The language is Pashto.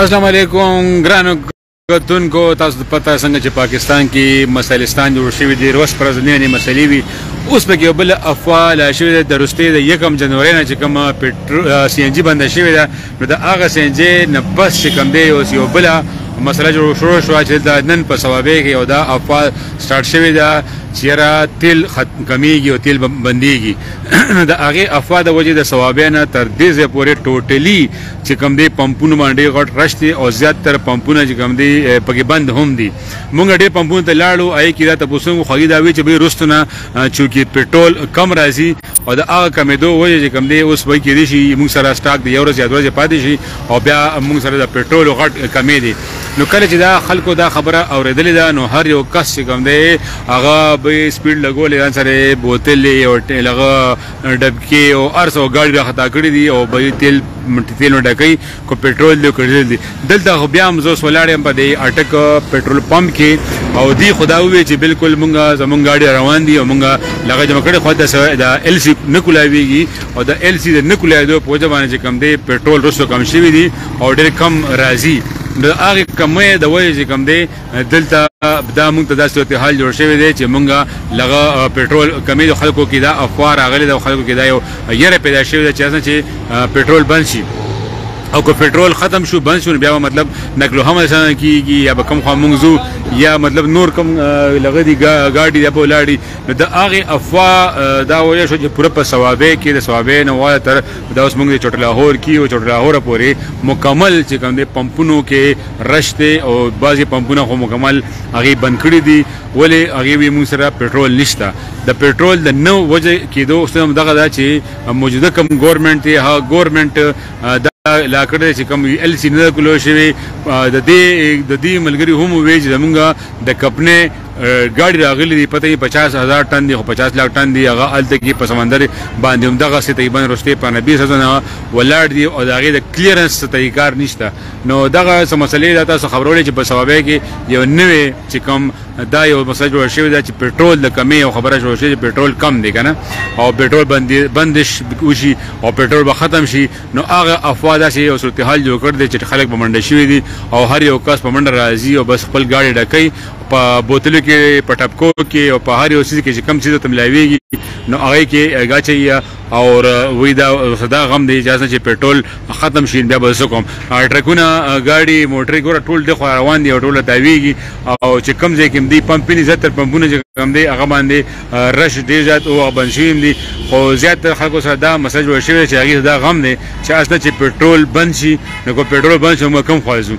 السلام علیکم ګرانو کتونکو، تاسو ته پته څنګه چې پاکستان کې مسایلستان جوړ شوي دي، روز پر ورځ نوې نوې مسلې وي. اوس پکې یو بله افواه لا شوې ده د وروستۍ د 1 جنورۍ نه چې کومه پیټرول سی این جي بنده شوې ده، نو د هغه سی این جي نه پس چې کوم دی اوس یو بله مسله جوړ شروع شوه چې دلته نن په صوابۍ کې یو دا افواه سټارټ شوې ده چې یاره تیل کمیږي او تیل بندیږي. د هغې افواه د وجې د صوابۍ نه تر دې ځایه پورې ټوټلي چې کوم دی پمپونو باندې ډېر غټ رش دی او زیات تر پمپونه چې کوم دی پکې بند هم دي. مونږ ډېر پمپونو ته لاړو، هغې کې دا تپوسونه وکړو، خو هغې دا وایي چې بھئی وروسته نه چونکې پټرول کم راځي او د هغه کمېدو وجه چې کوم دی اوس به کېدای شي مونږ سره سټاک د یو ورځ یا دوه ورځې پاتې شي او بیا مونږ سره د پټرولو غټ کمی دی. نو کله چې دا خلکو دا خبره اورېدلې ده نو هر یو کس چې کوم دی هغه به یې سپیډ لګولی، ځان سره یې بوتلې او هغه ډبکې او هر څه ګاډي راخطا کړي دي او به یې تیل نو ډکوي، که پټرول دی او که ډیزل دی. دلته خو بیا هم زه اوس ولاړ یم په دې اټک پټرول پمپ کې او دی خو دا ووایي چې بالکل مونږ زمونږ ګاډي روان دي او مونږ لغه جمع کړی، خو د ایل سي نه کولاویږي او د ایل سي د نه کولاوېدو په وجه باندې چې کوم دی پټرول وروسته کم شوي دي او ډېر کم راځي. د هغې کمۍ د وجې چې کوم دی دلته دا مونږ ته دا صورتحال جوړ شوی دی چې مونږ لغه پټرول کمې د خلکو کې دا افواه راغلې ده او خلکو کې دا یو یره پیدا شوې ده چې څنګه چې پټرول بند شي او که پټرول ختم شو بند شو نو بیا به مطلب نقل و حمل څنګه کیږي یا به کوم خوا مونږ ځو یا مطلب نور کوم لغه دي ګاډي یا به ولاړ دي. نو د هغې افواه دا ویل شو چې پوره په صوابۍ کې د صوابۍ نه واله تر دا اوس مونږ د چوټ لاهور کې او چوټ لاهوره پورې مکمل چې کوم دی پمپونو کې رش دی او بعضې پمپونه خو مکمل هغې بند کړي دي، ولې هغې وی مونږ سره پټرول نشته. د پټرول د نه وجه کېدو اوس هم دغه ده چې موجوده کوم ګورنمنټ دی هغه ګورنمنټ دا لا کړی چې کوم ایل سي نه ده کولو شوې. د دې ملګري هم وویل چې زمونږ د کپنې ګاډي راغلي دي، پته یې 50,000 ټن دي، خو 50 لاک ټن دي، هغه هلته کې په سمندر باندې هم دغسې تقریبا وروستۍ په نبي سزا ولاړ دي او د هغې د کلیرنس څه طریقار نشته. نو دغه څه مسلې دا تاسو خبرولې چې په صوابۍ کې یو نوې چې کوم دا یو مسله جوړه شوې ده چې پټرول د کمې یو خبره جوړه شوې چې پټرول کم دی که نه او پټرول بندش وشي او پټرول به ختم شي. نو هغه افواه داسې یو صورتحال جوړ کړی دی چې خلک په منډه شوي دي او هر یو کس په منډه راځي او بس خپل ګاډي ډکوي په بوتلو کې په ټپکو کې او په هر یو څیز کې چې کم څیز ورته ملاویږي نو هغې کې ګاچوي او وایي دا دا غم دی چې چې پټرول ختم شي بیا به څه کوم. ټرکونه ګاډي موټرې ګوره ټول دې خوا روان دي او ټول تاویږي او چې کوم ځای کې هم دي پمپینې زیات تر پمپونه چې کوم دی هغه باندې رش ډېر زیات او هغه بند شوي هم دي. خو زیات تر خلکو سره دا مسله جوړه شوې چې هغې دا غم دی چې اصلا چې پټرول بند شي نو که پټرول بند شي موږ کوم خوا ځو.